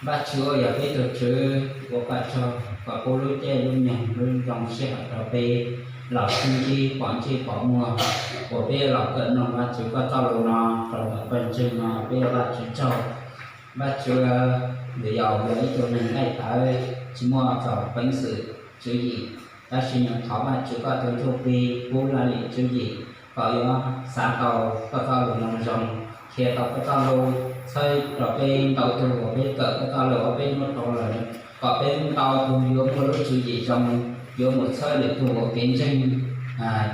Vajtswv uas yog peb tus Tswv, ua koj tsaug kom pub lub caij lub nyoog lub zoo sij hawm rau peb los sib ntsib pom ntsej pom muag, uas peb los kawm mloog Vajtswv koj txoj lus no rau ntawm pawg ntseeg no, peb ua Vajtswv tsaug. Vajtswv, vim yog yog ib tug neeg daim tawv tsis muaj txog peev xwm tswv yim, tab sis nws thov Vajtswv koj tus Ntsuj Plig pub laj lim tswv yim kom yuav xav tau koj txoj lus no zoo, qhia tau koj txoj lus, txhawb rau peb ntau tug uas peb kawm koj txoj lus ob peb hnub dhau lawm, kom peb ntau tug yuav muaj lub tswv yim zoo, yuav mus txhawb lwm tug ua kev ntseeg,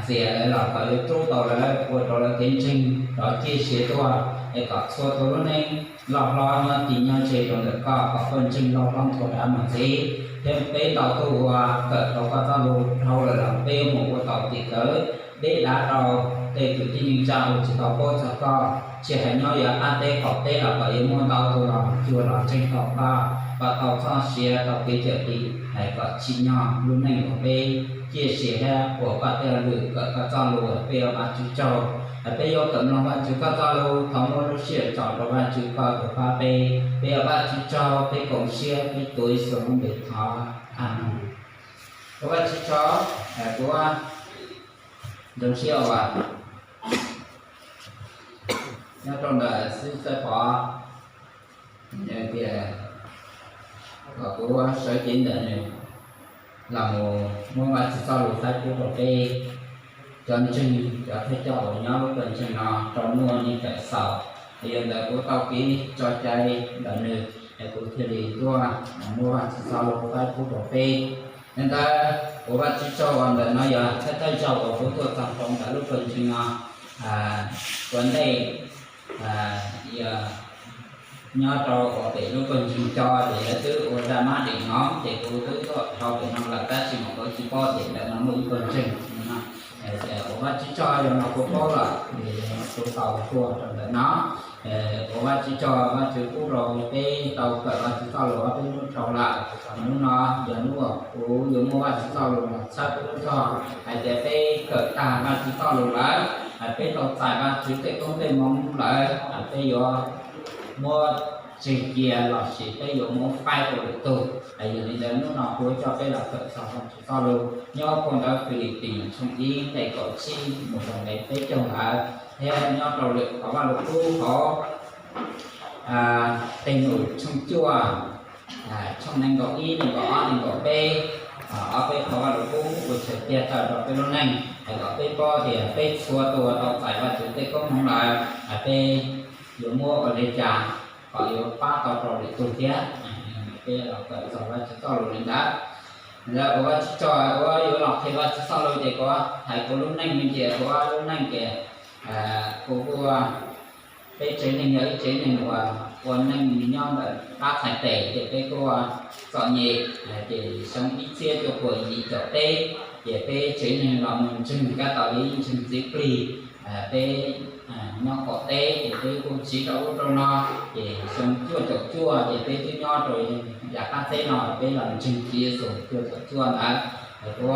txias lawv los kom yuav rub tau lawv ua rau lawv kev ntseeg rov ciaj sia tuaj, es kom txhua tus lub neej loj hlob nyob tig nyob ze rau ntawm koj, kom pawg ntseeg loj hlob nthuav dav mus ntxiv, thiab peb ntau tug uas kawm tau koj txoj lus dhau lawm los peb yuav mus ua tau tim kawv deb dav rau tej kwv tij neej tsa uas tsis tau paub txog koj, tsis hais nyob yav qab teb qaum teb los kom yuav muaj ntau tus los cuag los ntseeg tau koj, kom tau txoj sia tau kev cawm dim, hais kom tsim nyog lub neej uas peb ciaj sia thiab ua koj tej lwm kawm koj txoj lus, peb ua Vajtswv tsaug. Peb yuav kawm mloog Vajtswv koj txoj lus, thov muab lub sij hawm tso rau Vajtswv koj tus pab peb, peb ua Vajtswv tsaug, peb koom siab, peb tuav Yexus lub npe thov, Amees. Ua Vajtswv tsaug, kuv zoo siab uas nyob rau ntawm xib hwb Txawj Pov tias kom kuv sawv cev ntawm nws los mus muab Vajtswv txoj lus faib pub rau peb cov ntseeg, cov thawj coj uas nyob lub pawg ntseeg no rau muaj neeg kawm xaus. Yog ntawd kuv tau kev tso cai ntawm nws, es kuv thiaj li tuaj muab Vajtswv txoj lus faib pub rau peb. Yog ntawd kuv Vajtswv tsaug uas ntawm no yog thawj thawj zaug uas kuv tuaj txog rau ntawm lub pawg ntseeg no ua ntej, nyob rau uas pem lub pawg ntseeg co ces lawv twb ua zaj mab deem no ces kuv twb tuaj dhau pem no lawm tab sis mas kuv tsis paub tias ntawm no muaj ib pawg ntseeg no. Ua Vajtswv tsaug, yog no kuv paub lawm, kuv tau tuaj rau ntawm no. Ua Vajtswv tsaug, Vajtswv pub rau peb tau kawm Vajtswv txoj lus ob peb hnub dhau lawm. Hnub no yog hnub uas kuv yuav muab Vajtswv txoj lus los txhawb pub txog hais tias peb kawm tag Vajtswv txoj lus lawm, peb tau txais Vajtswv tej koob tej hmoov lawm, peb yuav muab tseg cia los sis peb yuav muab faib rau lwm tus. Yog li ntawd hnub no kuv coj peb los kawm txog Vajtswv txoj lus nyob phau ntawv Filipis tshooj ib nqe kaum tsib mus rau nqe peb caug ntawd, thiab nyob rau lwm qhov Vaj Lug Kub hauv Tej Num tshooj cuaj, tshooj nees nkaum ib, nees nkaum ob, nees nkaum peb, ob peb qhov Vaj Lug Kub ua tshwm tiag tawm rau peb lub neej, hais kom peb paub tias peb txhua tus uas tau txais Vajtswv tej koob hmoov lawm, peb yuav muab ua li cas kom yuav pab tau rau lwm tus thiab. Peb los kawm txog Vajtswv txoj lus li ntawd. Ntawd ua Vajtswv tsaug, ua yuav los qhia Vajtswv txoj lus ces kuv hais kuv lub neej me ntsis, kuv lub neej ces kuv kuj, peb tsev neeg yog ib tsev neeg uas ua neej nyob ntawm qab txhais tes ces peb kuj txom nyem, ces xyoo ib txhiab cuaj puas yim caum peb ces peb tsev neeg los mus ntseeg kab tos li ntseeg txiv plig. Peb nyob qaum teb ces peb kuj tsiv rau ub rau no, ces xyoo cuaj caum cuaj ces peb twb nyob rau yav qab teb no peb los ntseeg Tswv Yexus cuaj caum cuaj ntawd. Kuv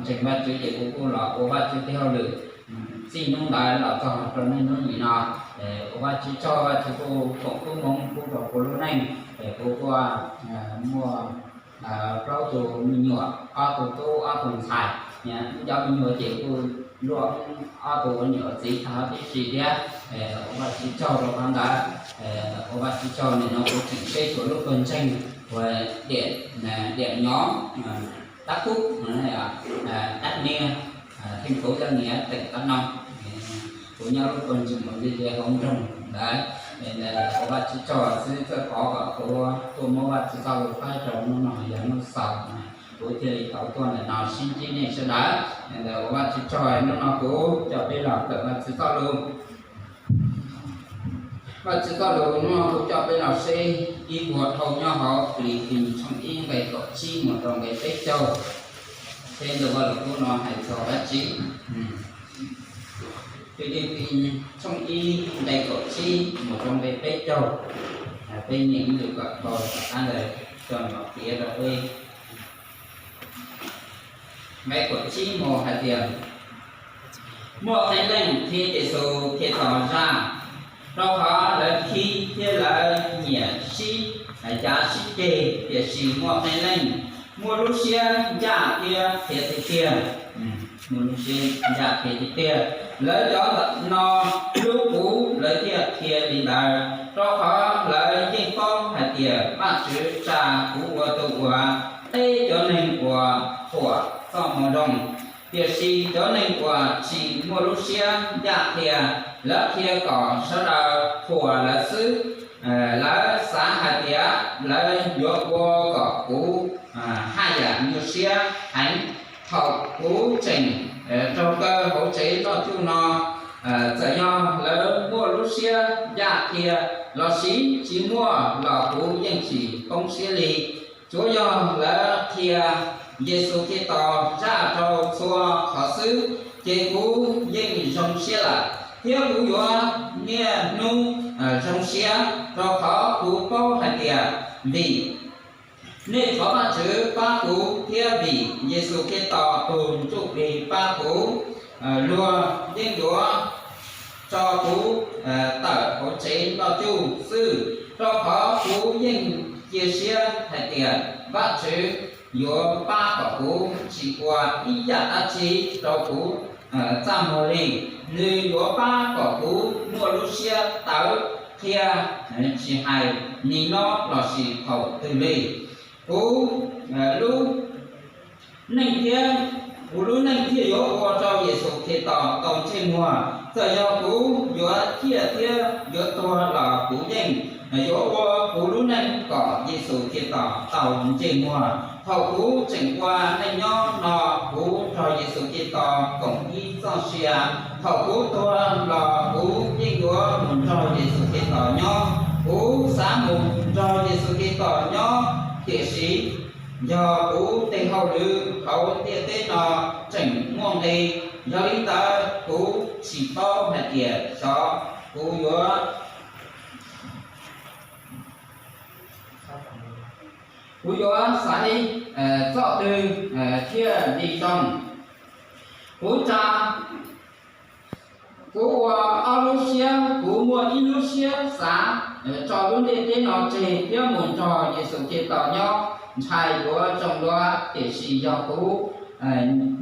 ntseeg Vajtswv ces kuv kuj los ua Vajtswv tej hauj lwm txij hnub ntawd los txog rau niaj hnub nim no. Ua Vajtswv tsaug, Vajtswv kuj foom koob hmoov pub rau kuv lub neej, es kuv kuj muaj plaub tug me nyuam, ob tug tub ob tug ntxhais. Cov me nyuam ces kuj luaj ob tug ua niam ua txiv tag tib si thiab. Ua Vajtswv tsaug rau qhov ntawd. Ua Vajtswv tsaug, nim no kuv tseem seb txhua lub pawg ntseeg uas Điện Nhóm, Đắk Lắk, Đắk Nông, thành phố Gia Nghĩa, tỉnh Đắk Nông. Kuv nyob lub pawg ntseeg uas li hauv nroog ntawd. Ua Vajtswv tsaug xwb, txawj pov kom kuv tuaj muab Vajtswv txoj lus faib rau hnub no yog hnub xaus, kuv thiaj li tau tuaj ntawm no sib ntsib nej sawv daws. Ntawd ua Vajtswv tsaug, hnub no kuv coj peb los kawm Vajtswv txoj lus. Vajtswv txoj lus hnub no kuv coj peb los seb ib puas dhau nyob hauv Filipis tshooj ib nqe kaum tsib mus rau nqe peb caug. Seb ntu Vaj Lug Kub no hais txog dab tsi. Filipis tshooj ib nqe kaum tsib mus rau nqe peb caug. Peb nyeem ib lwm kom dhau, tom qab ntawd coj los piav rau peb. Nqe kaum tsib mus hais tias, muaj qee leej qhia Yexus thiaj txaus zaj, rau qhov lawv khib thiab lawv nyiam sib cav sib ceg, tiam sis muaj qee leej muaj lub siab ncaj thiab qhia tiag tiag. Muaj lub siab ncaj qhia tiag tiag. Lawv cov ntawm no hlub kuv, lawv thiaj qhia li ntawd, rau qhov lawv yeej paub hais tias Vajtswv tsa kuv ua tus uas teb cov neeg uas thuam txoj moo zoo. Tiam sis cov neeg uas tsis muaj lub siab ncaj qhia, lawv qhia kom sawv daws thuam lawv xwb. Lawv xav hais tias lawv yuav ua kom kuv haj yam nyuaj siab heev. Thaum kuv tseem raug kaw hauv tsev noj cuj no, txawm yog lawv muaj lub siab ncaj qhia lossis tsis muaj los kuv yeej tsis poob siab li. Tsuav yog lawv qhia Yexus Khetos zaj rau txhua qhov xwb, ces kuv yeej zoo siab lawm, thiab kuv yuav niaj hnub zoo siab, rau qhov kuv paub hais tias vim nej thov Vajtswv pab kuv thiab vim Yexus Khetos tus Ntsuj Plig pab kuv, luag yeej yuav tso kuv tawm hauv tsev noj cuj xwb, rau qhov kuv yeej cia siab hais tias Vajtswv yuav pab kom kuv tsis ua ib yam dab tsi rau kuv txaj muag li. Nws yuav pab kom kuv muaj lub siab tawv qhia, tsis hais nim no lossis thaum twg li. Kuv lub neej thiab, kuv lub neej thiaj yuav ua rau Yexus Khetos tau ntsej muag. Txawm yog kuv yuav ciaj thiab yuav tuag los kuv yeej yuav ua kuv lub neej kom Yexus Khetos tau ntsej muag. Thaum kuv tseem ua neej nyob no, kuv nrog Yexus Khetos koom ib txoj sia. Thaum kuv tuag los kuv yeej yuav mus nrog Yexus Khetos nyob. Kuv xav mus nrog Yexus Khetos nyob, tiam sis yog kuv tej hauj lwm hauv ntiaj teb no tseem muaj nqi, yog li ntawd kuv tsis paub hais tias xyov kuv yuav, kuv yuav xaiv txoj twg thiaj li zoo. Kuv tsa, kuv ua ob lub siab, kuv muaj ib lub siab xav tso lub ntiaj teb no tseg thiab mus nrog Yexus Khetos nyob, ntshai yuav zoo dua, tiam sis yog kuv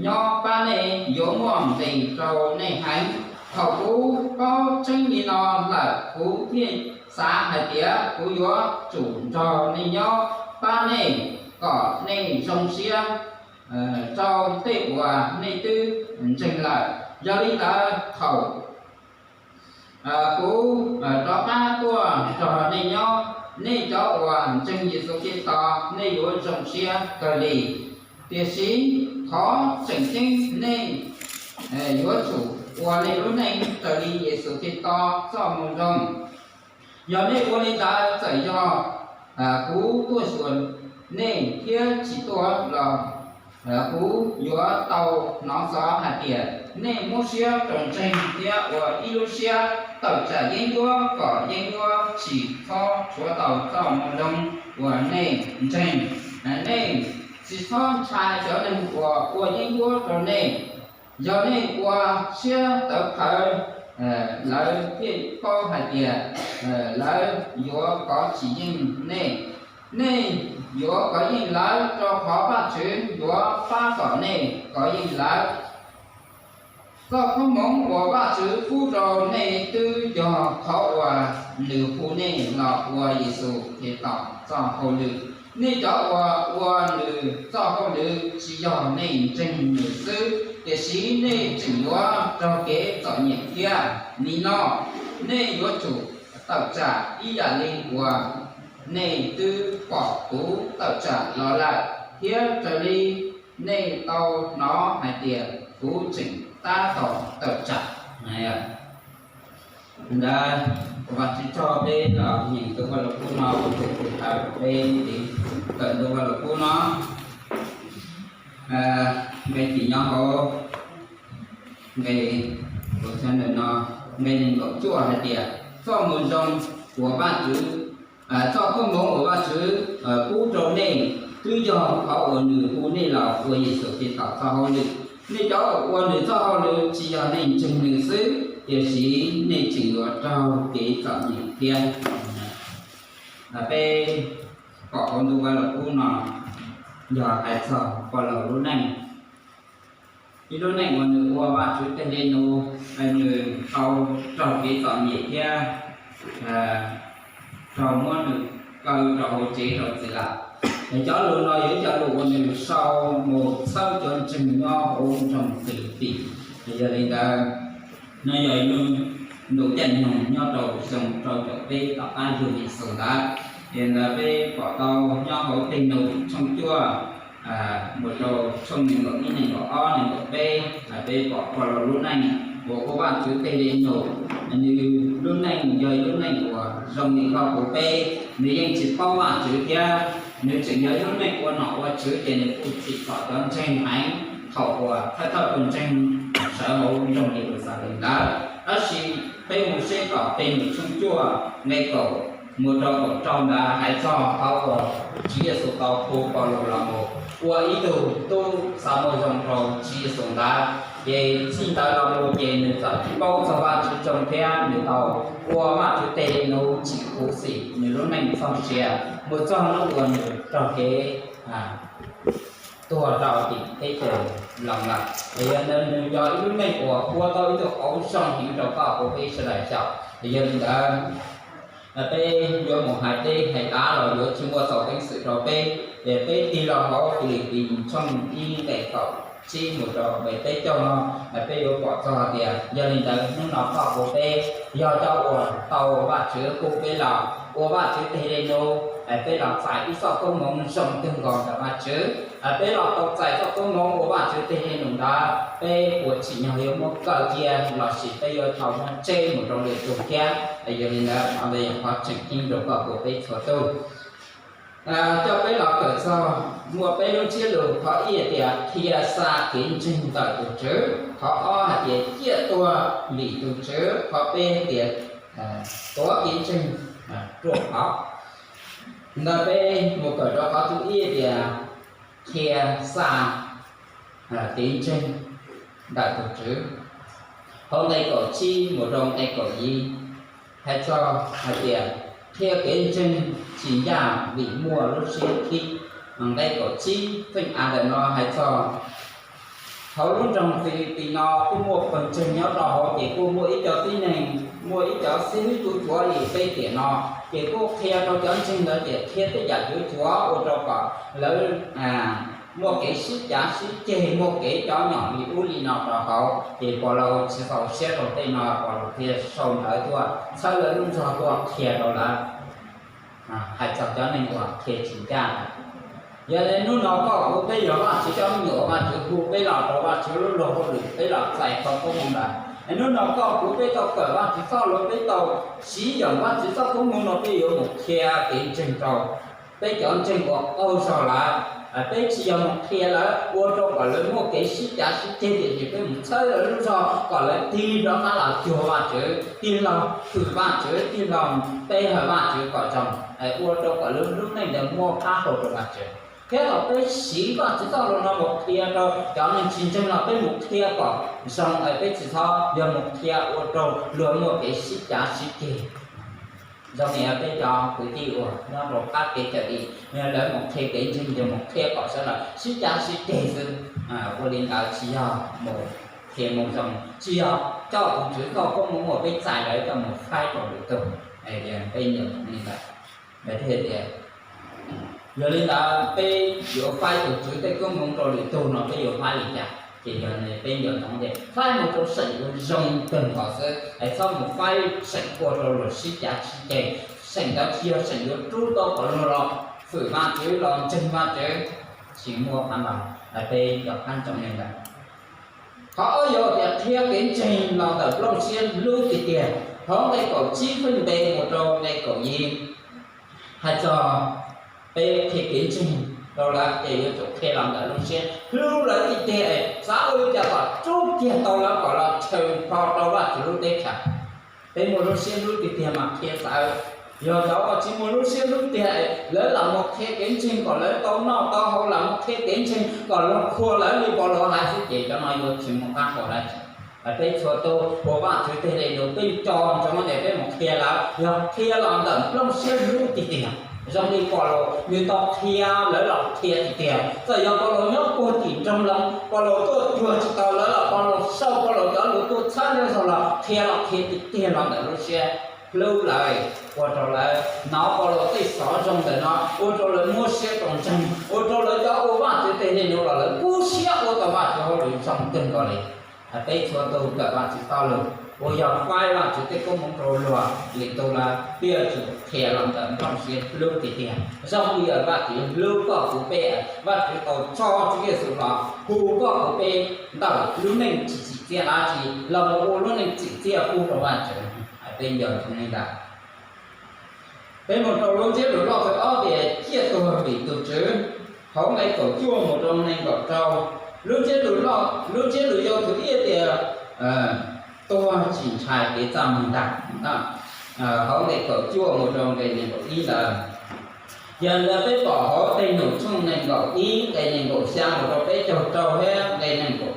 nyob pab nej yuav muaj nqis rau nej heev. Thaum kuv paub tseeb li no lawm, kuv thiaj xav hais tias kuv yuav tsum nrog nej nyob pab nej kom nej zoo siab rau tej uas nej twb ntseeg lawm. Yog li ntawd thaum kuv rov qab tuaj nrog nej nyob, nej cov uas ntseeg Yexus Khetos nej yuav zoo siab kawg li. Tiam sis thov tseem ceeb nej yuav tsum ua nej lub neej raws li Yexus Khetos txoj moo zoo. Yog nej ua li ntawd, txawm yog kuv tuaj xyuas nej thiab tsis tuaj los kuv yuav tau hnov xov hais tias nej muab siab rau ntseeg thiab ua ib lub siab tawm tsam yeeb ncuab kom yeeb ncuab tsis txhob tshuav tau txoj moo zoo uas nej ntseeg. Nej tsis txhob ntshai cov neeg uas ua yeeb ncuab rau nej. Yog nej ua siab tawv qhawv, lawv thiaj paub hais tias lawv yuav kov tsis yeej nej. Nej yuav kov yeej lawv, rau qhov Vajtswv yuav pab kom nej kov yeej lawv. Txoj koob hmoov uas Vajtswv pub rau nej twb yog qhov uas nws hu nej los ua Yexus Khetos txoj hauj lwm. Nej cov uas ua nws txoj hauj lwm tsis yog nej ntseeg nws xwb, tiam sis nej tseem yuav raug kev txom nyem thiab. Nim no nej yuav tsum tawm tsam ib yam li uas nej twb pom kuv tawm tsam los lawm, thiab raws li nej tau hnov hais tias kuv tseem tab tom tawm tsam. Ntawd, Vajtswv tso peb los nyeem tus Vaj Lug Kub no, tus tus thaum peb kawm tus Vaj Lug Kub no, nqe tim nyob hauv nqe, no, nqe nees nkaum cuaj hais tias, txoj moo zoo uas Vajtswv, txoj koob hmoov uas Vajtswv pub rau nej twb yog qhov uas nws hu nej los ua Yexus Khetos txoj hauj lwm. Nej cov uas ua nws txoj hauj lwm tsis yog nej ntseeg nws xwb, tiam sis nej tseem yuav raug kev txom nyem thiab. Peb Pom hauv ntu Vaj Lug Kub no yog hais txog Paulus lub neej, ib lub neej uas nws ua Vajtswv teg li nus, nws tau raug kev txom nyem thiab raug muab nws kaw rau hauv tsev rau txim lawm. Es cov lus no yog ib cov lus uas nws sau mus txhawb cov ntseeg nyob hauv nroog Filipis. Yog li ntawd, no yog ib lub ntu caij nyoog nyob rau xyoo rau caum peb tom qab yug Yexus ntawd. Yog li ntawd peb pom tau nyob hauv Tej Num tshooj cuaj mus rau tshooj nees nkaum ib, nees nkaum ob, nees nkaum peb, peb pom Paulus lub neej uas ua Vajtswv teg li nus. Nws lub neej yog ib lub neej uas zoo li koj kuv peb, nws yeej tsis paub Vajtswv thiab nws tseem yog ib lub neej ua nom ua tswv ces nws kuj tsim txom cov ntseeg heev thaum uas thawj thawj tus ntseeg sawv hauv nroog Yeluxalees ntawd. Tab sis peb mus seb tom Tej Num tshooj cuaj nqe kaum mus rau kaum rau ntawd hais txog qhov uas Tswv Yexus tau hu Paulus los mus ua ib tug tub xa muag zoo rau Tswv Yexus ntawd. Ces txij ntawd los mus ces nws txawm paub txog Vajtswv zoo thiab nws tau ua Vajtswv teg li nus tsim khuv xim nws lub neej txoj sia mus txog hnub uas nws raug kev tuag rau tim teb chaws Loos lawm. Es yog li ntawd nws yog ib lub neej uas ua tau ib tug qauv zoo heev rau koj kuv peb sawv daws xyaum. Es yog li ntawd, peb yuav mus hais deb hais dav los yuav tsis muaj txaus peev xwm rau peb. Es peb tig los hauv Filipis tshooj ib nqe kaum tsib mus rau nqe peb caug no, peb yuav pom txog hais tias yog li ntawd hnub no koj kuv peb yog cov uas tau Vajtswv hu peb los ua Vajtswv teg li nus, peb los txais ib txoj koob hmoov zoo kawg nkaus ntawm Vajtswv. Peb los tau txais txoj koob hmoov ua Vajtswv teg li nus ntawd, peb puas tsim nyog yuav muab kaw cia los sis peb yuav tau muab tseb mus rau lwm tus thiab? Yog li ntawd qhov ntawd yog qhov tseem ceeb rau koj kuv peb txhua tus. Coj peb los kawm txog muaj peb lub ntsiab lus, qhov ib hais tias qhia xa kev ntseeg ntawm tus Tswv, qhov ob hais tias ciaj tuag vim tus Tswv, qhov peb hais tias tuav kev ntseeg ruaj khov. Ntawd peb mus kawm rau qhov thib ib tias qhia xa kev ntseeg ntawm tus Tswv. Hauv nqe kaum tsib mus rau nqe kaum yim hais txog hais tias qhia kev ntseeg tsis ncaj vim muaj lub siab khib. Nqe kaum tsib txheej av ntawm no hais txog hauv lub nroog Filipis no kuj muaj pawg ntseeg nyob rau hauv, ces kuj muaj ib co tib neeg, muaj ib co xib hwb cuav cuav li peb tiam no, ces kuj qhia rau cov ntseeg ntawd ces qhia tej yam cuav cuav ua rau kom lawv muaj kev sib cav sib ceg, muaj kev cov nyom li ub li no rau hauv. Ces Paulus tsis txaus siab rau tej no, Paulus thiaj sau ntawv tuaj txhawb lawv lub zog tuaj qhia rau lawv hais txog cov neeg uas qhia tsis ncaj. Yog li hnub no koj kuv peb yog Vajtswv cov me nyuam, Vajtswv hu peb los rau Vajtswv lub luag hauj lwm, peb los txais tau koob hmoov ntawd. Hnub no koj kuv peb tau kawm Vajtswv txoj lus, peb tau siv yeem Vajtswv txoj koob hmoov no peb yuav mus qhia kev ntseeg rau peb cov ntseeg uas qaug zog lawm. Peb tsis yog mus qhia lawv ua rau kom lawv muaj kev sib cav sib ceg, tiam sis peb mus txhawb lawv lub zog kom lawv tig rov qab los cuag Vajtswv, tig los hwm Vajtswv, tig los pe hawm Vajtswv kom zoo, ua rau kom lub lub neej ntawd muaj qab hau rau Vajtswv. Thiab thaum peb siv Vajtswv txoj lus no mus qhia rau cov neeg tsis ntseeg los peb mus qhia kom zoo, peb tsis txhob yog mus qhia ua rau luag muaj kev sib cav sib ceg. Zoo li peb cov kwv tij uas nyob rau qab kev cawm dim, lawv mus qhia kev ntseeg ces mus qhia kom sawv daws sib cav sib ceg xwb. Ua li ntawd tsis yog mus qhia mus zoo, tsis yog coj tus Tswv txoj koob hmoov uas peb txais lawm coj mus faib rau lwm tus. Peb nco ntsoov li ntawd. Tias yog li ntawd peb yuav faib tus Tswv tej koob hmoov rau lwm tus no peb yuav faib li cas? Ces yog li peb nco ntsoov tias faib mus rau seem uas zoo kawg nkaus xwb, es txhob mus faib seem ua rau luag sib cav sib ceg. Seem ntawd tsis yog seem yuav rub tau kom luag los hwm Vajtswv los ntseeg Vajtswv, tsis muaj qhov ntawd. Peb nco qab ntsoov li ntawd. Qhov ob yog tias qhia kev ntseeg los ntawm nplooj siab hlub tiag tiag. Hauv nqe kaum tsib feej npe mus rau nqe kaum yim hais txog peb qhia kev ntseeg rau lawv ces yuav tsum qhia los ntawm nplooj siab hlub lawv tiag tiag, xav ua li cas kom rub kiag tau lawv kom los chaws npho rau Vajtswv lub teb chaws. Peb muaj lub siab hlub tiag tiag mas qhia txawv. Yog cov uas tsis muaj lub siab hlub tiag, lawv lam mus qhia kev ntseeg kom lawv tau noj tau haus, lam mus qhia kev ntseeg kom luag qhuas lawv li Paulus hais xwb ces cov no yuav tsis muaj qab hau dab tsi. Peb txhua tus ua Vajtswv teg li nus peb nco ntsoov tias peb mus qhia lawv yog qhia los ntawm nplooj siab hlub tiag tiag. Zoo li Paulus nws tau qhia lawv los qhia tiag tiag, txawm yog Paulus nyob puag tim nroog Loos, Paulus tuaj cuag tsis tau lawv los Paulus sau Paulus cov lus tuaj txhawb lawv zaug los qhia los qhia tiag tiag los ntawm lub siab hlub lawv, ua rau lawv hnov Paulus tej xov zoo ntawm no, ua rau lawv muab siab rau ntseeg, ua rau lawv cov ua Vajtswv tej niaj hnub los lawv kub siab ua tau Vajtswv hauj lwm zoo kawg nkaus li. Peb txhua tus kawm Vajtswv txoj lus uas yog faib Vajtswv tej koob hmoov rau luag lwm tus lawm, peb yuav tsum qhia los ntawm nplooj siab hlub tiag tiag. Zoo li Vajtswv hlub koj kuv peb, Vajtswv tau tso Tswv Yexus los hu koj kuv peb ntawm lub neej tsis tsim txiaj dab tsi los mus ua lub neej tsim txiaj pub rau Vajtswv. Peb nco ntsoov li ntawd. Peb mus rau lub ntsiab lus loj thib ob tias ciaj tuag vim tus Tswv, hauv nqe kaum cuaj mus rau nees nkaum rau. Lub ntsiab lus loj, lub ntsiab lus yau thib ib tias tuag tsis ntshai kev txaj muag ntag. Hauv nqe kaum cuaj mus rau nqe nees nkaum ib ntawd. Yog li ntawd peb pom hauv Tej Num tshooj nees nkaum ib nqe nees nkaum xya mus rau peb caug rau thiab nqe nees nkaum,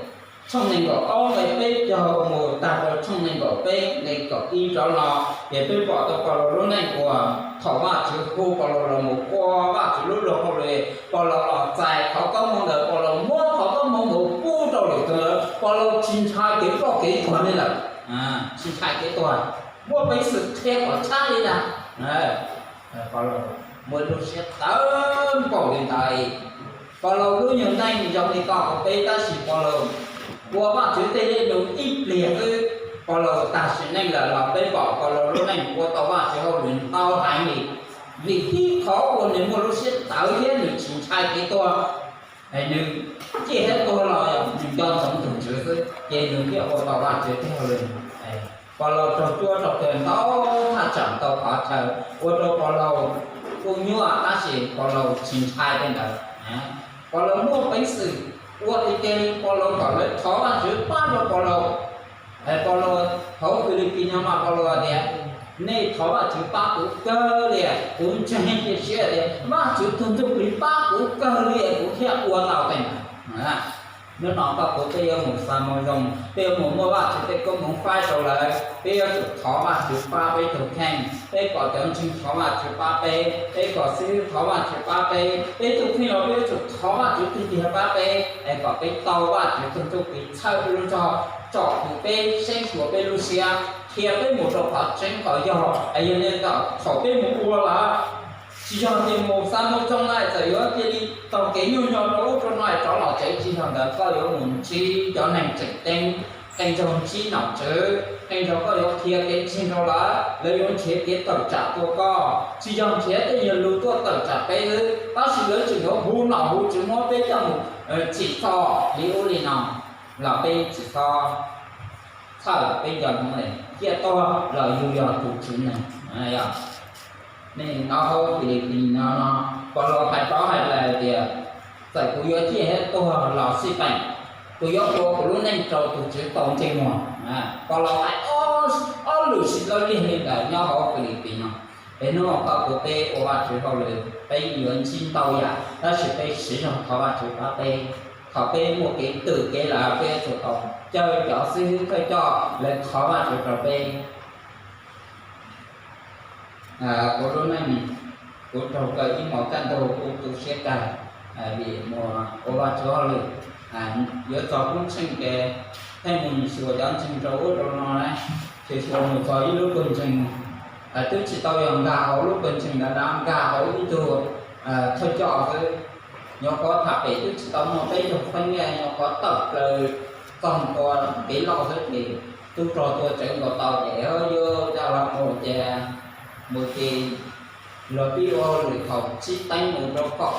tshooj nees nkaum ob nqe peb caug mus tag rau tshooj nees nkaum peb nqe kaum ib rov no, ces peb pom tau Paulus lub neej uas thaum Vajtswv hu Paulus los mus ua Vajtswv lub luag hauj lwm, Paulus los txais qhov koob hmoov ntawd, Paulus muab qhov koob hmoov mus pub rau lwm tus lawm, Paulus tsis ntshai kev ploj kev tuag li lawm, tsis ntshai kev tuag, muaj peev xwm qhia kom tshab li ntag. Paulus muaj lub siab tawv npaum li ntawd. Paulus lub nyuag neej zoo li koj kuv peb tab sis Paulus ua Vajtswv tej dej num ib pliag xwb, Paulus tag sim neej lawm los peb pom Paulus lub neej ua tau Vajtswv hauj lwm ntau heev li. Vim tib qhov uas nws muaj lub siab tawv thiab nws tsis ntshai kev tuag, nws ciaj thiab tuag los nws nco ntsoov tus Tswv xwb ces nws thiaj ua tau Vajtswv tej hauj lwm. Paulus raug cuab raug kawg ntau thaj tsam ntau qhov chaw, ua rau Paulus kuj nyuaj tab sis Paulus tsis ntshai tej ntawd. Paulus muaj peev xwm ua tiag tiag li, Paulus kom lawv thov Vajtswv pab rau Paulus. Paulus hauv Filipis no mas Paulus tias, nej thov Vajtswv pab kuv kawg li, kuv ntseeg cia siab tias Vajtswv tug Ntsuj Plig pab kuv kawg li kuv thiaj ua tau tej ntawd. Hnub no koj kuv peb yuav mus xa moo zoo, peb yuav mus muab Vajtswv tej koob hmoov faib rau lawv, peb yuav tsum thov Vajtswv pab peb tug kheej, peb kom cov ntseeg thov Vajtswv pab peb, peb kom xib hwb thov Vajtswv pab peb, peb tus kheej los peb yuav tsum thov Vajtswv tiag tiag pab peb, es kom peb tau Vajtswv tug Ntsuj Plig txhawb peb lub zog, tsom kwm peb, saib xyuas peb lub siab, qhia peb mus rau qhov tseeb kom yog. Es yog li ntawd thaum peb mus ua lawm, tsis yog tias mus xa moo zoo na txawm yuav cia li taug kev nyuaj nyo rau ub rau no rov los tsev, tsis yog ntawd koj yuav mus ntsib cov neeg tseem ceeb, qee zaug ntsib nom tswv, qee zaug koj yuav qhia kev ntseeg rau lawv, lawv yuav nrhiav kev tawm tsam tua koj, tsis yog nrhiav tej nyuag lus tuaj tawm tsam peb xwb, tab sis lawv tseem yuav hu nom hu tswv muab peb coj mus tsim txom li ub li no los peb tsis txhob txhawj, peb nco ntsoov, ciaj tuag los yus yog tus Tswv neeg. Nej hnov hauv Filipis no no, Paulus hais rov hais tias, txawm kuv yuav ciaj thiab tuag los xij peem, kuv yuav ua kuv lub neej rau tus Tswv tau ntsej muag. Paulus hais ob lwm sim lawv liag li ntawd nyob hauv Filipis no. Es hnub no koj kuv peb ua Vajtswv hauj lwm peb yuav ntsib ntau yam tab sis peb siv zog thov Vajtswv pab peb. Thaum peb muaj kev twm kev lawv peb yuav tsum tau caw cov xib hwb thawj coj lawv thov Vajtswv rau peb. Kuv lub neej, kuv raug kaw ib hmos kaj ntug kuv tu siab kawg vim mus ua Vajtswv hauj lwm, yuav txog lub tsheej kev pheej mus xyuas cov ntseeg rau ub rau no na, ces xyuas mus txog ib lub pawg ntseeg, twb tsis tau yog nkag hauv lub pawg ntseeg ntawd na, nkag hauv ib tug thawj coj xwb. Nyuam qhuav tham pem twb tsis tau muaj peb caug feeb, nyuam qhuav tawm plaws txog ntua kev loj xwb ces tub rog tua tsawv nkaus tau ces yuav coj los mus ces mus ces luag pib ua hauj lwm thaum tsib teev mus rau kaum,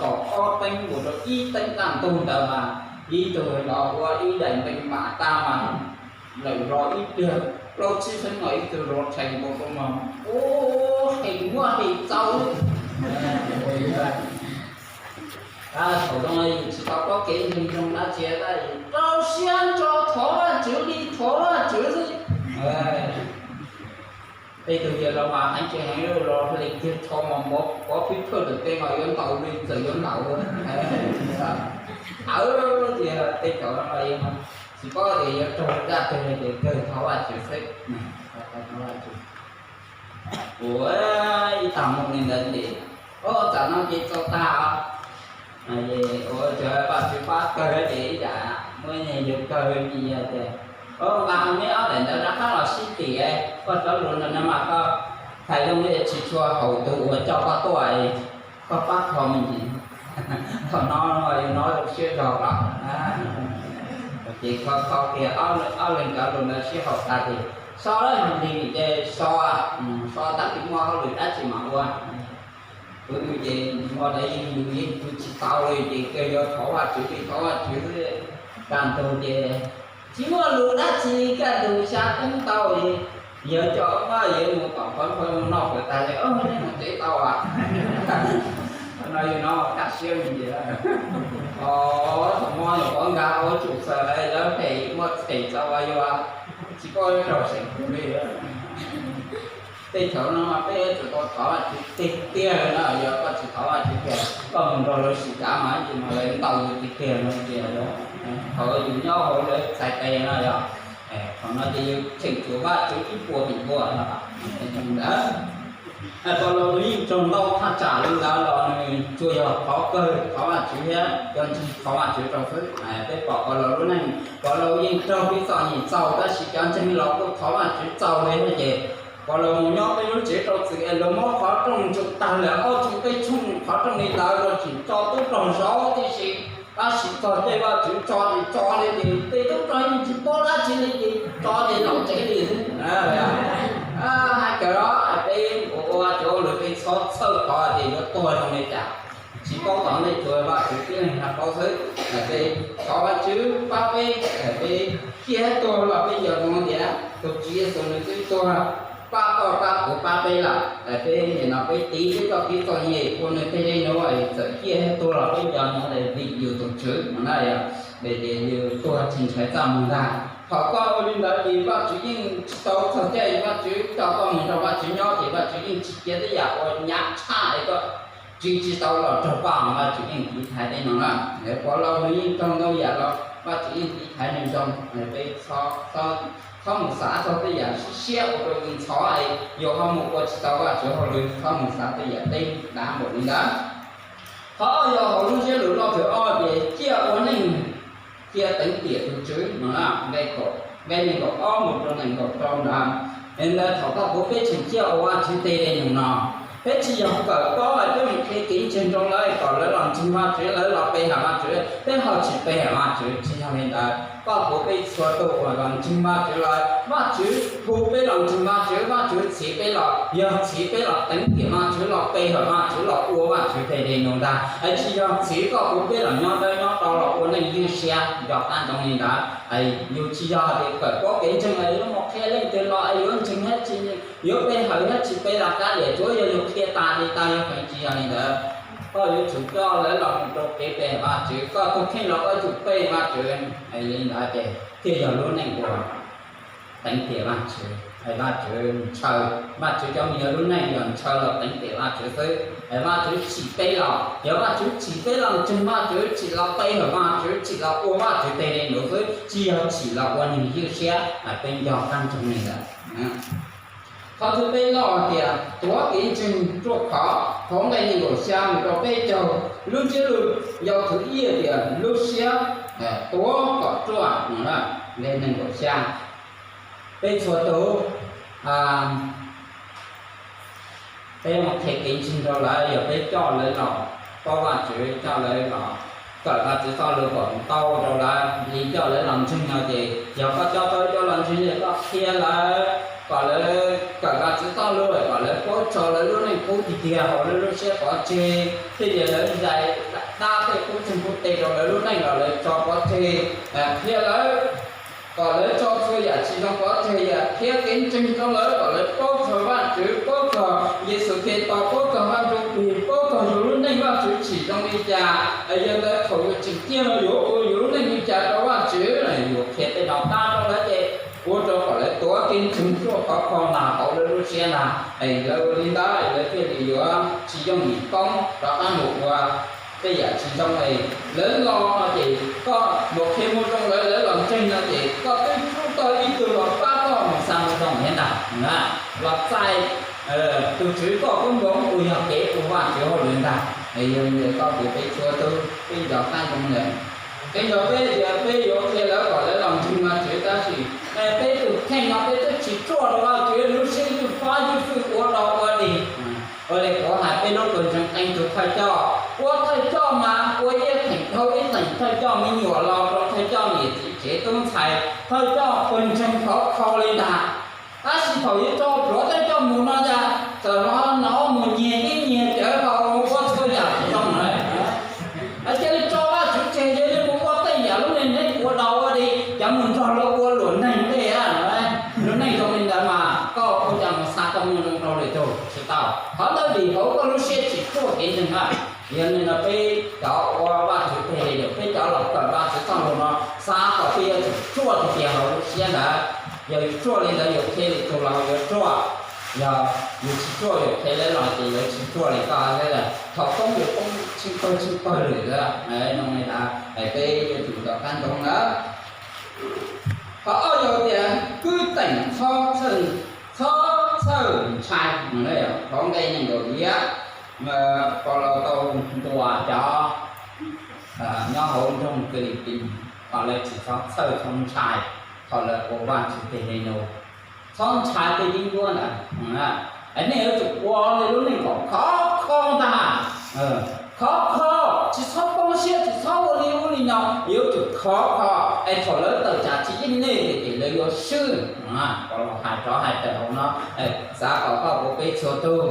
kaum ob teev mus rau ib teev kaj ntug ntawd mas ib tug los ua ib daim npeev mam tag mas lawm los ib pliag plaub tsib feeb no ib tug los rhees nkaus rau mas ua heev muaj heev txaus. Thaum zoo yus tsis tau paub kev ntseeg zoo dab tsi, rau siab ntso thov Vajtswv li thov Vajtswv xwb. Tej tug yawg laus mas heev tsis heev los li kiag rho mas pov pib phawj ntawm tej mas yuav ntaus li txawm yuav ntaus. Aw, tias tej cov no tsis paub tias yuav raug zaj twg li ces kawg thov Vajtswv xwb. Ua ib tag moo li ntawd ces, o, tam no ces txog tag os. Ua cas Vajtswv pab kawg ces ib yam muaj neeg yuav kawg li tias, o, nqa neb ob daim ntawd rov qab los sib tim, koj cov lus no mas koj hais zoo li tsis tshua haum tus uas coj koj tuaj, koj pab kho me ntsis. Thaum no yus hnov zoo siab zog los, ces kho kho kiag ob leeg cov lus ntawd sib haum tag ces so li ces so, so tab sis muaj hauj lwm dab tsi mam ua. Kuv ces ua ntawd yeej yus yeej pw tsis tau li ces kawg yuav thov Vajtswv li thov Vajtswv xwb. Kaj ntug ces tsis muaj lus dab tsi li, kaj ntug xya teeb tau li, yawg coj Hmoob yuav mus tom qhov qhov mus noj pem tas li, o, nej mus tsev tau as. Qhov no yus hnov kaj siab me ntsis. O, thaum no nyuam qhuav nkag ua tsum xaws lawv phem muaj phem txaus as, yuav tsis paub yuav raug seem twg li. Tej thaum no mas peb yuav tsum tau thov Vajtswv tiag tiag li no, yog koj tsis thov Vajtswv tiag koj mus nrog lawv sib cav mas ib tug mas lawv ntaus yus tiag tiag no tias, thaum yus nyob hauv lawv txhais tes no yog, thaum no ces yus cheem tsum Vajtswv ib puas feem pua no. Pom Pawg Lug yeej raug ntau thaj tsam li ntawd los nws tsuas yog thov kawg thov Vajtswv thiab cov ntseeg thov Vajtswv rau xwb. Peb pom Pawg Lug lub neej, Pawg Lug yeej raug kev txom nyem txaus tab sis cov ntseeg los kuj thov Vajtswv txaus li thiab ces Pawg Lug mus nyob peb lub tsev rau txim es lawv muab qhov rooj ntsuj tag lawm ob txheej peb tshooj qhov rooj li ntawd los tseem tso tub rog zaum tib si. Tab sis txog caij Vajtswv tso ces tso li ces tej tub rog yeej tsis paub dab tsi li ces tso ces los tsev li xwb. Hais kawg los peb ua cov lus peb txhob txhawj qhov tias yuav tuag zoo li cas, tsis paub tom ntej, tsuas Vajtswv tib leeg paub xwb. Peb thov Vajtswv pab peb, peb ciaj thiab tuag los peb nco ntsoov tias tus Tswv Yexus nws twb tuag pab koj pab kuv pab peb lawm. Peb nim no peb tiv peb txoj kev txom nyem ua nws tej li no, txawm ciaj thiab tuag los peb nco ntsoov tias vim yus tus Tswv no na, yog tias yus tuag tsis ntshai txaj muag ntag. Thaum koj ua li ntawd ces Vajtswv yeej tsis tau txog caij Vajtswv coj koj mus nrog Vajtswv nyob ces Vajtswv yeej tsis cia tej yam uas hnyav tshaj es koj ris tsis tau los raug koj, Vajtswv yeej tiv thaiv tej no na. Pov Lauj nws yeej raug ntau yam los Vajtswv yeej tiv thaiv nws zoo. Peb txhob mus xav txog tej yam siab siab ua rau yus ntxhov es yus ho mus ua tsis tau Vajtswv hauj lwm, txhob mus xav tej yam deb dav npaum li ntawd. Qhov ob yog hauv lub ntsiab lus Lauj thawj ob ces ciaj ua neej, cia teev tiam tus Tswv no na, nqe nees nkaum ob mus rau nees nkaum rau ntawd. Es ntawd thaum koj kuv peb tseem ciaj ua Vajtswv tej li nus no, peb tsis yog kawm paub es peb mus qhia kev ntseeg rau lawv kom lawv los ntseeg Vajtswv, lawv los pe hawm Vajtswv, peb ho tsis pe hawm Vajtswv, tsis yog li ntawd. Koj kuv peb txhua tus uas los ntseeg Vajtswv lawm, Vajtswv hu peb los ntseeg Vajtswv, Vajtswv txhiv peb los, yog txhiv peb los teev tiam Vajtswv, los pe hawm Vajtswv, los ua Vajtswv tej li nus ntag, es tsis yog txhiv koj kuv peb los nyob dawb nyob do los ua neej ywj siab nco qab ntsoov li ntawd. Yus tsis yog tias kawm paub kev ntseeg es yuav mus qhia leej twg los es yuav ntseeg thiab tsis, yuav pe hawm thiab tsis pe los kav liam, tsuav yog yus qhia tas li tas, yog feem tsis yog li ntawd. Koj yuav tsum coj lawv los mus rau kev pe Vajtswv, koj tus kheej los koj yuav tsum pe Vajtswv. Li ntawd ces thiaj yog lub neej uas teev tiam Vajtswv, Vajtswv ntshaw, Vajtswv cov me nyuam lub neej yog ntshaw los teev tiam Vajtswv xwb. Vajtswv tsim peb los, yog Vajtswv tsim peb los ntseeg Vajtswv, tsim los pe hawm Vajtswv, tsim los ua Vajtswv tej li nus xwb, tsis yog tsim los ua neeg ywj siab, peb nco qab ntsoov li ntawd. Qhov thib peb Lauj hais tias tuav kev ntseeg ruaj khov, hauv nqe nees nkaum xya mus rau peb caug, lub ntsiab lus yau thwv ib tias lub siab tuav kom ruaj no, nqe nees nkaum xya. Peb txhua tus, peb mus qhia kev ntseeg rau lawv, yog peb coj lawv los paub Vajtswv, coj lawv los kawm Vajtswv txoj lus kom ntau rau lawv li, coj lawv los ntseeg no ces yog koj coj tau cov los ntseeg ces koj qhia lawv kom lawv kawm Vajtswv txoj lus kom lawv paub tso lawv lub neej qub tiag tiag hauv lawv lub siab pov tseg, thiaj li lawv zais dab tej qub txeeg qub teg rau lawv lub neej los lawv tso pov tseg, qhia lawv kom lawv tso txhua yam tsis zoo pov tseg, yam qhia kev ntseeg rau lawv kom lawv paub txog Vajtswv, paub txog Yexus Khetos, paub txog Vaj Ntsujplig, paub txog yus lub neej Vajtswv tsim zoo li cas. Yog ntawd thaum yus tseem ciaj no yuav ua yus lub neej li cas rau Vajtswv, yus qhia tej no tag rau lawv ces ua rau kom lawv tuav kev ntseeg ruaj khov kho ntag hauv lawv lub siab ntag. Lawv ua li ntawd lawv thiaj li yuav tsis yooj yim poob rov qab mus ua tej yam tsis zoo li. Lawv los no ces koj mus qhia mus zoo lawv, lawv los ntseeg no ces koj twb txhub tau ib tug los pab koj mus xa mus zoo thiab ntag. Los txais Tus Tswv koj koob hmoov ua yog kev ua Vajtswv hauj lwm ntag. Yog li ntawd koj kuv peb txhua tus peb nco qab zoo lawm. Qhia rau peb tias peb yuav qhia lawv kom lawv los ntseeg Vajtswv tab sis peb tus kheej no peb twb tsis ruaj rau Vajtswv lub siab ywj fab ywj fwj ua dog ua dig. Ua li kuv hais peb lub pawg ntseeg qee tus thawj coj, ua thawj coj mas ua ib theem dhau ib theem thawj coj me nyuam los rau thawj coj niam txiv tsev tub ntxhais, thawj coj pawg ntseeg khov kho li ntag. Tab sis thaum yuav tso pluav thawj coj mus no cas txawm hnov hnov mus nyiag ib nyiag cawv hau ua txhua yam tsis zoo lawm. Cia li tso Vajtswv tseg, cia li mus ua tej yam lub neej neb ua dog ua dig, cov mus nrog luag ua luam neeg tej. Lub neej zoo li ntawd mas koj ua cas mus xa tau mus zoo rau lwm tus? Tsis tau. Qhov ntawd vim hauv koj lub siab tsis ruaj kev ntseeg na. Yog li no peb cov ua Vajtswv teg li lawm, peb cov los kawm Vajtswv txoj lus no, xav kom peb yuav tsum ruaj tiag tiag hauv lub siab ntawd. Yog yuav ruaj li ntawd yuav qhia lwm tus los yuav ruaj. Yog yus tsis ruaj yuav qhia lawv los ces lawv tsis ruaj li koj thiab. Thaum poob yuav poob tsheej pawg tsheej pawg lawm. Zoo li ntawd peb yuav tsum nco qab ntsoov na. Qhov ob yog tias kwv teem txhob txhawj, txhob txhawj ntshai. Qhov nqe nees nkaum ib, Paulus tau ntuas cov nyob hauv nroog Filipis kom lawv tsis txhob txhawj txhob ntshai thaum lawv ua Vajtswv teg li no. Txhob ntshai tej yeeb ncuab ntawd. Nej yuav tsum ua li lub neej kom khov kho ntag. Khov kho, tsis txhob poob siab, tsis txhob ua li ub li no, yuav tsum khov kho. Es thaum lawv tawm tsam tsis yeej nej ces lawv yuav swb. Paulus hais rov hais tawm hauv no, xav kom koj kuv peb txhua tus,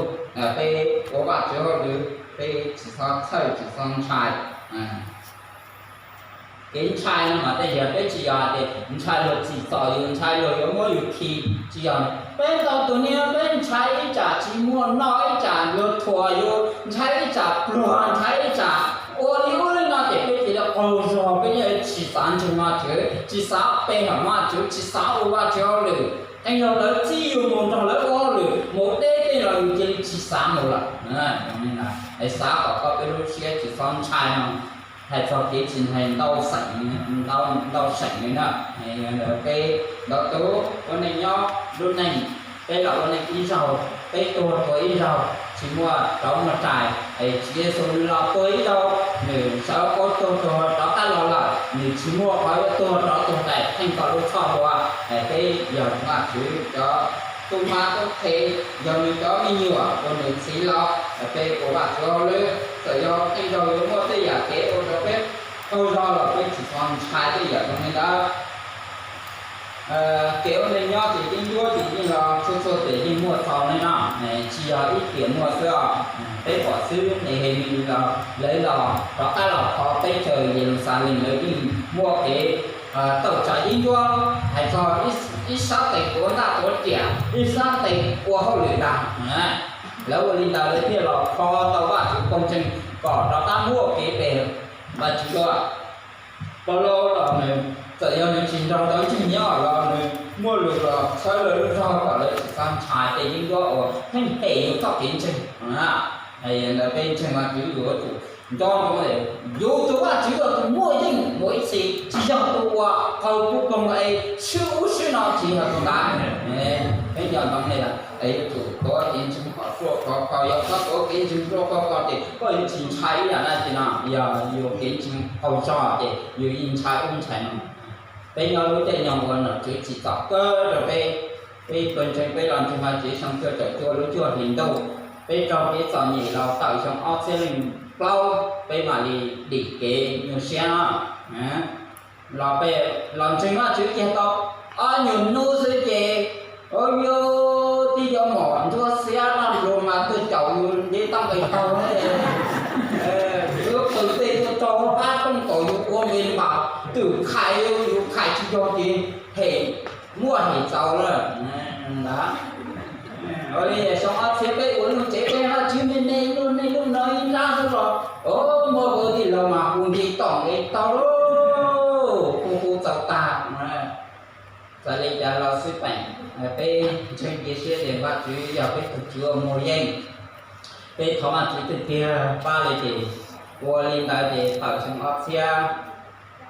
peb ua Vajtswv hauj lwm, peb tsis txhob txhawj tsis txhob ntshai. Kev ntshai no mas tej yam peb tsis yog hais tias ntshai luag tsim txom yus, ntshai luag yuav muab yus khi, tsis yog. Peb ntau tus niag peb ntshai ib tsam tsis muaj noj, ib tsam luag thuam yus, ntshai ib tsam pluag, ntshai ib tsam ua li ub li no ces peb cia li qaug zog, peb yeej tsis xav ntseeg Vajtswv, tsis xav pe hawm Vajtswv, tsis xav ua Vajtswv hauj lwm. Qee zaug lawv txib yus mus nrog lawv ua hauj lwm, mus deb tej los yus cia li tsis xav mus lawm. Xav kom koj peb lub siab tsis txhob ntshai no. Hais txog kev tsis ntshai ntau xeem, ntau seem li na. Peb ntau tus ua neej nyob lub neej, peb los ua neej ib zaug, peb tuag tuag ib zaug, tsis muaj rov muaj rais. Es Tswv Yexus nws los tuag ib zaug, nws sawv ua tuag tuag rov qab los lawm, nws tsis muaj qhov yuav tuag rov tuag rais theej koj lub txhoj hlua. Peb yog Vajtswv cov tub mab tub qhe, yog nws cov me nyuam uas nws txhiv los, peb ua Vajtswv hauj lwm, txawm yog tej zaug yuav muaj tej yam kev ua rau peb qaug zog los peb tsis txhob ntshai tej yam zoo li ntawd. Kev ua neej nyob ces yeeb ncuab ces yeej los txhua txhua tiam yeej muaj txaus li no, tsis yog ib tiam muaj xwb os. Peb pom xwb Nehemis los lawv los rov qab los kho teb chaws Yeluxalees lawv yeej muaj kev tawm tsam yeeb ncuab, hais txog ib sab tes tuav ntaj tuav riam, ib sab tes ua hauj lwm ntag. Lawv ua li ntawd lawv thiaj los kho tau Vajtswv pawg ntseeg kom rov qab muaj kev pe Vajtswv dua. Paulus los nws txawm yog nws tsis nrog cov ntseeg nyob los nws muaj lus los txhawb lawv lub zog kom lawv tsis txhob ntshai tej yeeb ncuab uas pheej hem yus txoj kev ntseeg. Ntawd peb ntseeg Vajtswv yuav tsum nco ntsoov, yus tus Vajtswv yog tus muaj yeej muaj ib txhis, tsis yog tus uas qaug pub koog es swb ub swb no, tsis yog tus ntawd. Peb nco ntsoov li lawm es yuav tsum tuav kev ntseeg kom ruaj khov kho, yog koj tuav kev ntseeg ruaj khov kho ces koj yuav tsis ntshai ib yam dab tsi no. Yog yus kev ntseeg qaug zog ces yus yeej ntshai ub ntshai no. Peb nyob lub caij nyoog uas nom tswv tsim txom kawg rau peb, peb pawg ntseeg peb los ntseeg Vajtswv xyoo cuaj caum cuaj lub cuaj hlis ntuj, peb raug kev txom nyem los tawm xyoo ob txhiab leej plaub peb mam li dim kev nyuaj siab no. Los peb los ntseeg Vajtswv kiag tau ob nyuag hnub xwb ces, o, yus twb yuav mom ntsuab xiab noj nplua mas tuaj caum yus nce toj nqes taug. Yus qw tej tuaj tso qab rooj kaum yus ua npe npam, twb khais yus khais tsis yog ces hem, muaj hem txaus lawm ntag. Ua li xyoo ob txhiab peb ua lub tsev peb Vajtswv me me luaj nej lub no ib nrab xwb los, o, muaj ua tij laug mas hu nce toj nqes taug lauj, hu hu txaus tag. Txawm li cas los xij peem, peb ntseeg cia siab tias Vajtswv yog peb tus Tswv uas muaj yeej. Peb thov Vajtswv tiag tiag pab li ces ua li ntawd ces tawm xyoo ob txhiab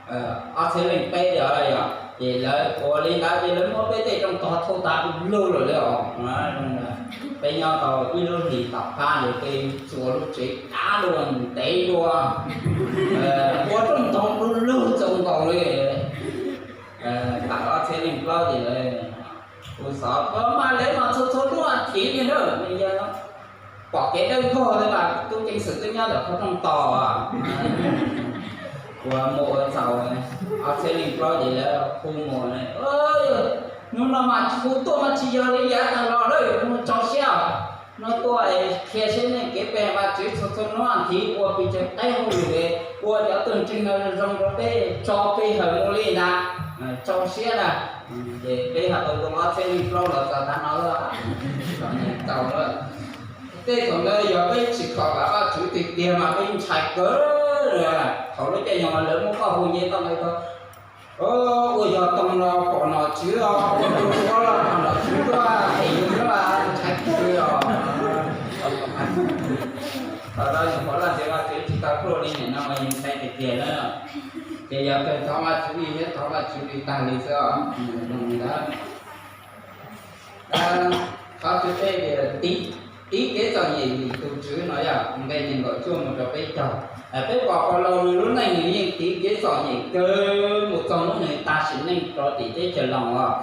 ob txhiab leej peb yog, ces lawv ua li ntawd ces lawv muab peb tej rooj tog thauj tas du lug lawm li os. Peb nyob tau ib lub hlis tom qab ces peb txua lub tsev dab dua ntev dua, ua rooj tog du lug txaus nkaus li. Tawm ob txhiab leej plaub ces lawv, kuv xav mas lawv mas txhua txhua hnub thiv li na, pom kev dawb vog li mas tub ceev xwm twb nyob ntawm qhov rooj tog. Ua mus ua txaus, ob txhiab leej plaub ces lawv hu mus, hnub no mas hu tuaj mas tsis yog li yav tag los lawm, mus tso siab os. No tuaj qhia seb nej kev pe Vajtswv txhua txhua hnub thiv ua pes tsawg teb hauj lwm, ua cov tuaj ntseeg no zoo rau peb, tso peb hawm mus li ntag, tso siab na. Ces peb ho tau zoo ob txhiab leej plaub los txog tav no lawm. Tau lawm. Tej thaum ntawd yog peb tsis kho vam Vajtswv tiag tiag mas peb ntshai kawg. Thaum lub caij nyoog lawv muab koj hu nce toj nqe ko, ua yog toog los pom nom tswv os, ua yog suab los pom nom tswv tuaj, es yus ntshai kawg os. Thaum ntawd yus pom Vajtswv, Vajtswv tsis tau pluaj li nim no mas yus ntshai tiag tiag na. Ces yog kawg thov Vajtswv li thiab thov Vajtswv li tag li xwb os. Zoo li ntawd. Qhov twg tej tias tiv kev txom nyem vim tus Tswv no yog nqe nees nkaum cuaj mus rau peb caug. Peb pom Paulus nws lub neej nws yeej tiv kev txom nyem kawg mus txog hnub nws tag sim neej rau tim teb chaws Loos os.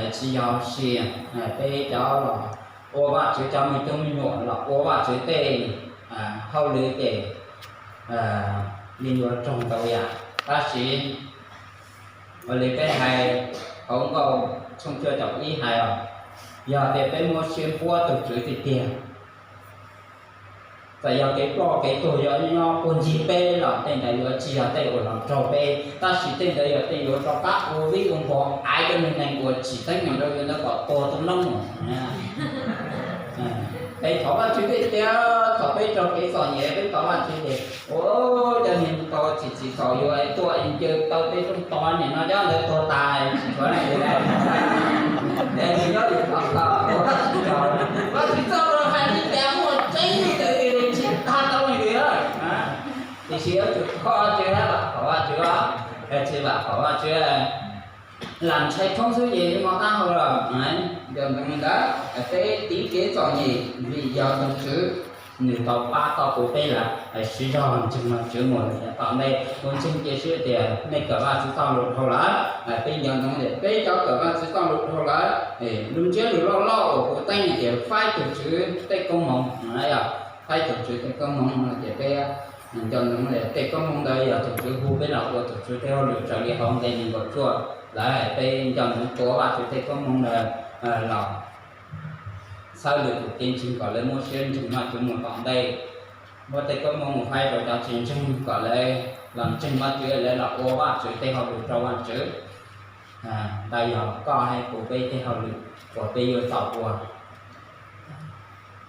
Tsis yog hais tias peb cov los ua Vajtswv cov me tub me nyuam los ua Vajtswv tej hauj lwm ces yeej yuav raug ntau yam. Tab sis ua li peb hais hauv Nkauj tshooj cuaj caum ib hais os, yog tias peb muab siab npuab tus Tswv tiag tiag, txawm yog kev ploj kev tuag yuav nyob puag ncig peb los tej ntawd yuav tsis yog tej uas los raug peb, tab sis tej ntawd yog tej yuav rov qab ua vij ua npog aiv rau neeg uas tsim teeb meem rau yus ntawd kom tuag tu noob mus. Peb thov Vajtswv tiag tiag, thaum peb raug kev txom nyem peb thov Vajtswv tias, ua cov niag tau tsis txim txhaum yuav tuaj ncaws tau tej rooj tog nim no cov ntawd tuag tas tsis tshuav leej twg. Es nws nyob yus tom qab ua Vajtswv txoj lus hais li cas muaj tseeb li ntawd tiag, tsis tag tau li tiag. Tiam sis yuav tsum thov Vajtswv, vam khom Vajtswv, tsis vam khom Vajtswv lam ntshai thoob xwb ces yeej mob qab hau lawm. Nco ntsoov li ntawd, peb tiv kev txom nyem vim yog tus Tswv nws tau pab tau kuv peb lawm. Siv zog ntseeg Vajtswv mus yav tom ntej, kuv ntseeg cia siab tias nej kawm Vajtswv txoj lus dhau lawm. Peb nco ntsoov tias peb cov kawm Vajtswv txoj lus dhau lawm, lub ntsiab lus loj loj uas kuv teeb tias faib tus Tswv tej koob hmoov, faib tus Tswv tej koob hmoov no ces peb nco ntsoov tias tej koob hmoov ntawd yog tus Tswv hu peb los ua tus Tswv tej hauj lwm raws li hauv nqe nees nkaum cuaj lawm. Peb nco ntsoov tuav Vajtswv tej koob hmoov ntawd los txhawb lwm tus kev ntseeg kom lawv muaj siab ntseeg Vajtswv mus tom ntej, muab tej koob hmoov mus faib rau cov tsis ntseeg kom lawv los ntseeg Vajtswv, lawv los ua Vajtswv tej hauj lwm rau Vajtswv. Ntawd yog koj thiab kuv peb tej hauj lwm uas peb yuav tau ua.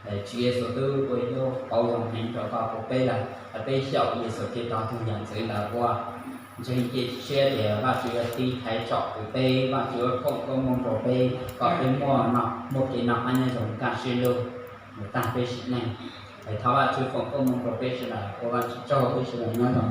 Tswv Yexus twb ua ib lub qauv zoo heev rau koj rau peb lawm, peb xyaum Yexus Khetos tus yam ntxwv ntawd ua. Ntseeg cia siab tias Vajtswv yuav tiv thaiv tsom kwm peb, Vajtswv yuav foom koob hmoov rau peb kom peb muaj, muaj kev noj qab nyob zoo kaj siab lug mus tag peb sim neej. Thov Vajtswv foom koob hmoov rau peb sawv daws, ua Vajtswv tsaug, peb sawv daws nyob zoo.